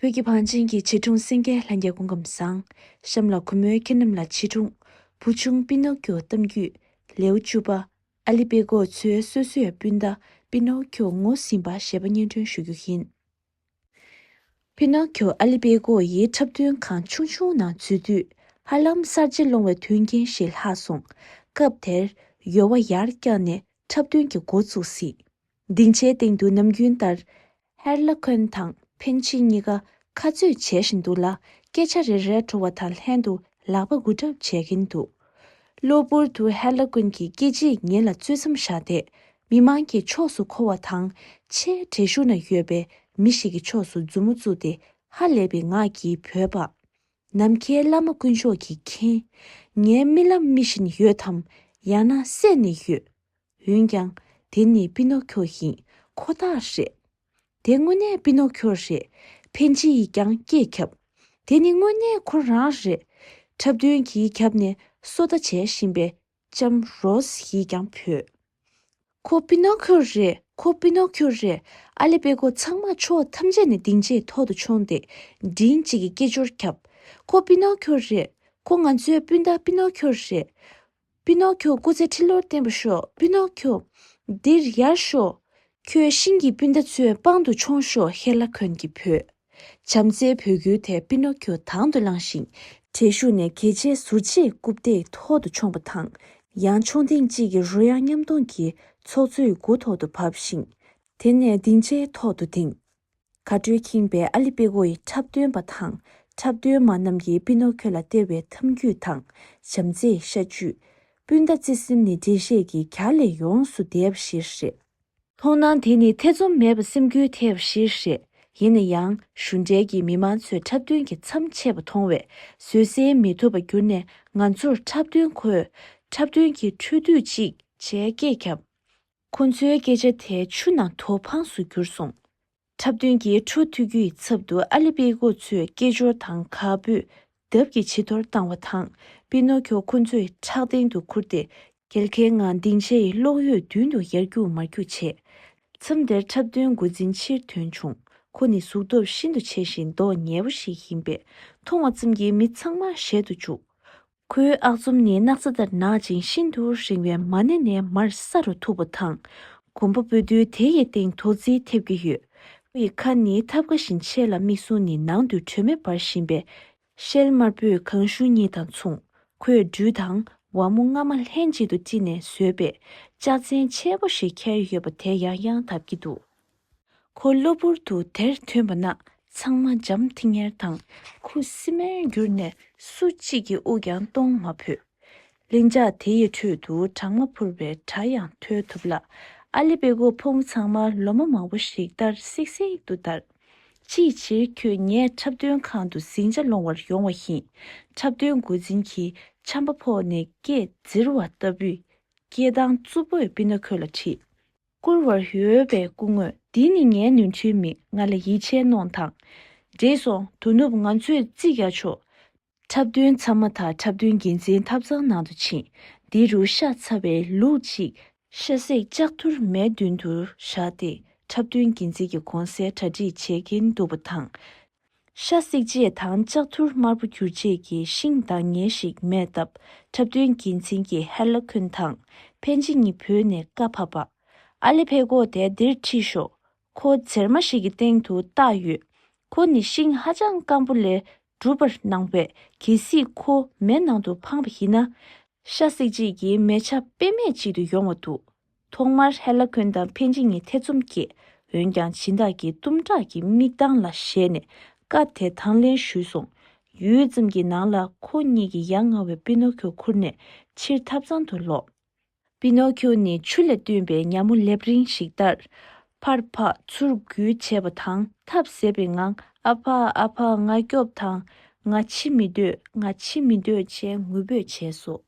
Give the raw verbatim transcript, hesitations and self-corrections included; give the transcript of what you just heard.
བོད་ཀྱི་བང་ཆེན་གྱི་བྱིས་སྒྲུང་གསན་མཁན་ལྷན་རྒྱས་སྐུ་ཁམས་བཟང་། གཤམ་ལ་གུས་མོས་ཁྱེད་རྣམས་ལ་བྱིས་སྒྲུང་བུ་ཆུང་པི་ནོ་ཀྱོ་གཏམ་རྒྱུད་ལེའུ་བཅུ་པ། ཨ་ལི་པེ་ཀོ་ཚོས་སོ་སོའི་སྤུན་ཟླ་པི་ནོ་ཀྱོ་ངོ་ཟིན་པ་ཞེས་པ་སྙན་སྒྲོན་ཞུ་རྒྱུ་ཡིན། པི་ནོ་ཀྱོ་ཨ་ལི་པེ་ཀོ་ཡི་འཁྲབ་སྟོན་ཁང་ཆུང་ཆུང་ནང་འཛུལ་དུས། ཧ་ལམ་གསར་བརྗེ་སློང་བའི་དོན་རྐྱེན་ཞིག་ལྷག་སོང་། སྐབས་དེར་ཡོལ་བ་ཡར་བཀྱགས་ནས་འཁྲབ་སྟོན་གྱི་འགོ་བཙུགས་སྲིད། སྡིངས་ཆའི་སྟེང་དུ་ནམ་རྒྱུན་ལྟར། ཧེར་ལ་ཁོན་དང་ཕན་ཆི་གཉིས་ཀ་ཁ་རྩོད་བྱེད་བཞིན་འདུག་ལ། སྐད་ཆ་རེ་རེ་འགྲོ་བ་དང་ལྷན་དུ་ལག་པ་འགུལ་འཁྲབ་བྱེད་ཀྱིན་འདུག་གློ་བུར་དུ་ཧེར་ལ་ཁོན་གྱི་སྐད་ཅིག་ངེད་ལ་རྩོད་མཚམས་བཞག་སྟེ། མི་མང་གི་ཕྱོགས་སུ་འཁོར་བ་དང་། ཆེས་འདྲེས་ཤུགས་ན་ཡོད་པའི་མི་ཞིག་གི་ཕྱོགས་སུ་མཛུབ་མོ་བཙུགས་ཏེ་ཧ་ལས་པའི་ངག་གིས་བོས་པ། ནམ་མཁའི་བླ་མ་དཀོན་མཆོག་གིས་མཁྱེན། ངའི་རྨི་ལམ་རྨི་བཞིན་ཡོད་དམ། ཡང་ན་བསད་ནས་ཡོད། འོན་ཀྱང་། དེ་ནི་པི་ནོ་ཁྱོ་ཡིན། ཁོ་ཐག་རེད། དེ་དངོས་གནས་པི་ནོ་ཁྱོ་རེད། ཕན་ཆི་ཡིས་ཀྱང་སྐད་བརྒྱབ། དེ་ནི་དངོས་གནས་ཁོ་རང་རེད། འཁྲབ་སྟོན་གྱིས་བརྒྱབ་ནས་སོ་ལྟ་བྱེད་བཞིན་པའི་ལྕམ་རོ་སི་ཡིས་ཀྱང་བོས། ཁོ་པི་ནོ་ཁྱོ་རེད། ཁོ་པི་ནོ་ཁྱོ་རེད། ཨ་ལི་པེ་ཀོ་ཚང་མ་ཕྱོགས་ཐམས་ཅད་ནས་སྡིངས་ཆའི་ཐོག་ཏུ་མཆོངས་ཏེ་མགྲིན་གཅིག་གིས་སྐད་ཅོར་བརྒྱབ། ཁོ་པི་ནོ་ཁྱོ་རེད། ཁོ་ང་ཚོའི་སྤུན་ཟླ་པི་ནོ་ཁྱོ་རེད། པི་ནོ་ཁྱོ་སྐུ་ཚེ་ཁྲི་ལོར་བརྟན་པར་ཤོག་པི་ནོ་ཁྱོ། འདིར་ཡར་ཤོག་ཁྱོད་ཤིང་གི་སྤུན་ཟླ་ཚོའི་པང་དུ་མཆོངས་ཤོག་ཧེར་ལ་ཁོན་གྱིས་བོས། བྱམས་བརྩེའི་འབོད་སྐུལ་དེ་པི་ནོ་ཁྱོ་དང་དུ་བླངས་ཤིང་། འདྲེས་ཤུགས་ནས་གལ་ཆེའི་ཟུར་ལྕེ་རྐུབ་སྟེགས་ཐོག་ཏུ་མཆོངས་པ་དང་། ཡང་མཆོང་ལྡིང་གཅིག་གིས་རོལ་དབྱངས་ཉམས་མཐོང་གི་ཚོགས་གཙོའི་མགོ་ཐོག་ཏུ་བབས་ཤིང་། དེ་ནས་སྡིངས་ཆའི་ཐོག་ཏུ་ལྡིང་། དགའ་སྤྲོས་ཁེངས་པའི་ཨ་ལི་པེ་ཀོ་ཡི་འཁྲབ་སྟོན་པ་དང་འཁྲབ་སྟོན་མ་རྣམས་ཀྱིས་པི་ནོ་ཁྱོ་ལ་སྟེར་བའི་འཐམ་འཁྱུད་དང་བྱམས་བརྩེའི་ཤ་བཅུད། སྤུན་ཟླ་བརྩེ་སེམས་ནི་འགྲེལ་བཤད་ཀྱི་གྱ་ལས་ཡོངས་སུ་འདས་པ་ཞིག་རེད། མཐོང་སྣང་དེ་ནི་ཐེ་ཚོམ་མེད་པར་སེམས་འགུལ་ཐེབས་པ་ཞིག་རེད། ཡིན་ན་ཡང་གཞུང་འབྲེལ་གྱི་མི་མང་ཚོས་འཁྲབ་སྟོན་གྱི་མཚམས་ཆད་པ་མཐོང་བས་བཟོད་བསྲན་མི་ཐུབ་པར་གྱུར་ནས་ང་ཚོར་འཁྲབ་སྟོན་དགོས། འཁྲབ་སྟོན་གྱི་འཕྲོ་མཐུད་ཅིག་ཅེས་སྐད་བརྒྱབ། ཁོ་ཚོའི་སྐད་ཆ་དེ་ཆུ་ནང་དོ་འཕངས་སུ་གྱུར་སོང་། འཁྲབ་སྟོན་གྱི་འཕྲོ་མཐུད་རྒྱུའི་ཚབ་ཏུ་ཨ་ལི་པེ་ཀོ་ཚོས་སྐད་ཅོར་དང་ཁ་སྤོས་འདབ་ཀྱིས་བྱི་དོར་བཏང་བ་དང་། པི་ནོ་ཁྱོ་ཁོ་ཚོའི་ཕྲག་སྟེང་དུ་ཁུར་ཏེ། གལ་ཁའི་ངང་སྡིངས་ཆའི་གློག་འོད་མདུན་དུ་ཡར་རྒྱུག་མར་རྒྱུག་བྱས། མཚམས་དེར་འཁྲབ་སྟོན་འགོ་འཛིན་ཕྱིར་ཐོན་བྱུང་། ཁོ་ནི་གཟུགས་སྟོབས་ཤིན་ཏུ་ཆེ་ཞིང་མདོག་ཉེས་པོ་ཞིག་ཡིན་པས། མཐོང་བ་ཙམ་གྱིས་མི་ཚང་མ་ཞེད་དུ་བཅུག་ཁོའི་ཨག་ཚོམ་ནི་སྣག་ཚ་ལྟར་ནག་ཅིང་ཤིན་ཏུ་རིང་བའི་མ་ཎི་ནས་མར་ས་རུ་ཐུག་པ་དང་། གོམ་པ་སྤོས་དུས་དེ་ཡི་སྟེང་དོག་རྫིས་ཐེབས་ཀྱི་ཡོད། ཁོ་ཡི་ཁ་ནི་ཐབ་ཀ་བཞིན་ཆེ་ལ་མིག་ཟུང་ནི་ནང་དུ་དྲོད་མེ་འབར་བཞིན་པས། ཤེལ་དམར་པོས་གང་བྱུང་གཉིས་དང་མཚུངས། ཁོས་སྦྲུལ་དང་ཝ་མོ་རྔ་མ་ལྷན་ཅིག་ཏུ་དཀྲིས་ནས་བཟོས་པའི་ལྕགས་ཚན་ཆེན་པོ་ཞིག་འཁྱེར་ཡོད་པ་དེ་ཡང་ཡང་ལྡབ་ཀྱི་འདུག་ཁོ་གློ་བུར་དུ་དེར་ཐོན་པ་ན་ཚང་མ་འཇམ་ཐིང་ངེར་དང་ཁུ་སིམ་མེར་གྱུར་ནས་སུ་གཅིག་གི་དབུགས་ཀྱང་གཏོང་མ་ཕོད། ལྷིང་འཇགས་དེ་ཡི་ཁྲོད་དུ་གྲང་མོ་འཕུར་བའི་སྒྲ་ཡང་ཐོས་ཐུབ་ལ། ཨ་ལི་པེ་ཀོ་ཕོ་མོ་ཚང་མ་ལོ་མ་མང་པོ་ཞིག་ལྟར་སིག་སིག་ཏུ་བསྡད། ཅིའི་ཕྱིར་ཁྱོད་ངའི་འཁྲབ་སྟོན་ཁང་དུ་ཟིང་ཆ་སློང་བར་ཡོང་བ་ཡིན། འཁྲབ་སྟོན་འགོ་འཛིན་གྱིས་ཆམ་པ་ཕོག་ནས་སྐད་འཛེར་བ་ལྟ་བུའི་སྐད་གདངས་རྩུབ་པོས་པི་ནོ་ཁྱོ་ལ་དྲིས། བསྐུར་བར་འོས་པའི་སྐུ་ངོ། འདི་ནི་ངའི་ནོར་འཁྲུལ་མིན། ང་ལ་ཡིད་ཆེས་གནོངས་དང་། འགྲིག་སོང་། དོ་ནུབ་ང་ཚོས་རྩིས་རྒྱག་ཆོག་འཁྲབ་སྟོན་མཚམས་མ་ཐག་འཁྲབ་སྟོན་འགན་འཛིན་ཐབ་ཚང་ནང་དུ་ཕྱིན། འདི་རུ་ཤ་ཚ་བའི་ལུགས་གཅིག་ཤ་བསྲེགས་ལྕགས་ཐུར་མའི་མདུན་དུ་བཞག་སྟེ། འཁྲབ་སྟོན་འགན་འཛིན་གྱི་གོང་གསལ་གྲ་སྒྲིག་བྱེད་ཀྱིན་འདུག་པ་དང་། ཤ་བསྲེགས་རྗེས་དང་ལྕགས་ཐུར་དམར་པོ་བསྒྱུར་རྗེས་ཀྱི་ཤིང་འདང་ངེས་ཤིག་མེད་སྟབས། འཁྲབ་སྟོན་འགན་འཛིན་གྱིས་ཧེར་ལ་ཁུན་དང་ཕན་ཆི་གཉིས་བོས་ནས་བཀའ་ཕབ་པ། ཨ་ལི་ཕེ་གོ་དེ་འདིར་ཁྲིད་ཤོག་ཁོ་འཛེར་མ་ཞིག་གི་སྟེང་དུ་བཏགས་ཡོད། ཁོ་ནི་ཤིང་ཧ་ཅང་སྐམ་པོ་ལས་གྲུབ་པར་སྣང་བས། གལ་སྲིད་ཁོ་མེ་ནང་དུ་འཕངས་པ་ཡིན་ན། ཤ་བསྲེགས་རྗེས་ཀྱི་མེ་ཆ་དཔེ་མེད་ཅིག་ཏུ་ཡོང་བ་འདུག་ཐོག་མར་ཧེ་ལ་ཁོན་དང་ཕན་ཆི་གཉིས་ཐེ་ཚོམ་སྐྱེས། འོན་ཀྱང་སྦྱིན་བདག་གིས་གཏུམ་དྲག་གི་མིག་མདངས་ལ་ཞེད་ནས་བཀའ་དེ་དང་ལེན་ཞུས་སོང་། ཡུད་ཙམ་གྱི་ནང་ལ་ཁོ་གཉིས་ཀྱིས་ཡ་ང་བའི་པི་ནོ་ཁྱོ་ཁུར་ནས་ཕྱིར་ཐབ་ཚང་དུ་ལོག་པི་ནོ་ཁྱོ་ནི་ཆུ་ལས་བཏོན་པའི་ཉ་མོ་ལེབ་རིང་ཞིག་ལྟར། ཕར་འཕགས་ཚུར་འགུལ་བྱས་པ་དང་ཐབས་ཟད་པའི་ངང་། ཨ་ཕ། ཨ་ཕ། ང་སྐྱོབ་དང་། ང་འཆི་མི་འདོད། ང་འཆི་མི་འདོད་ཅེས་ངུ་འབོད་བྱས་སོ།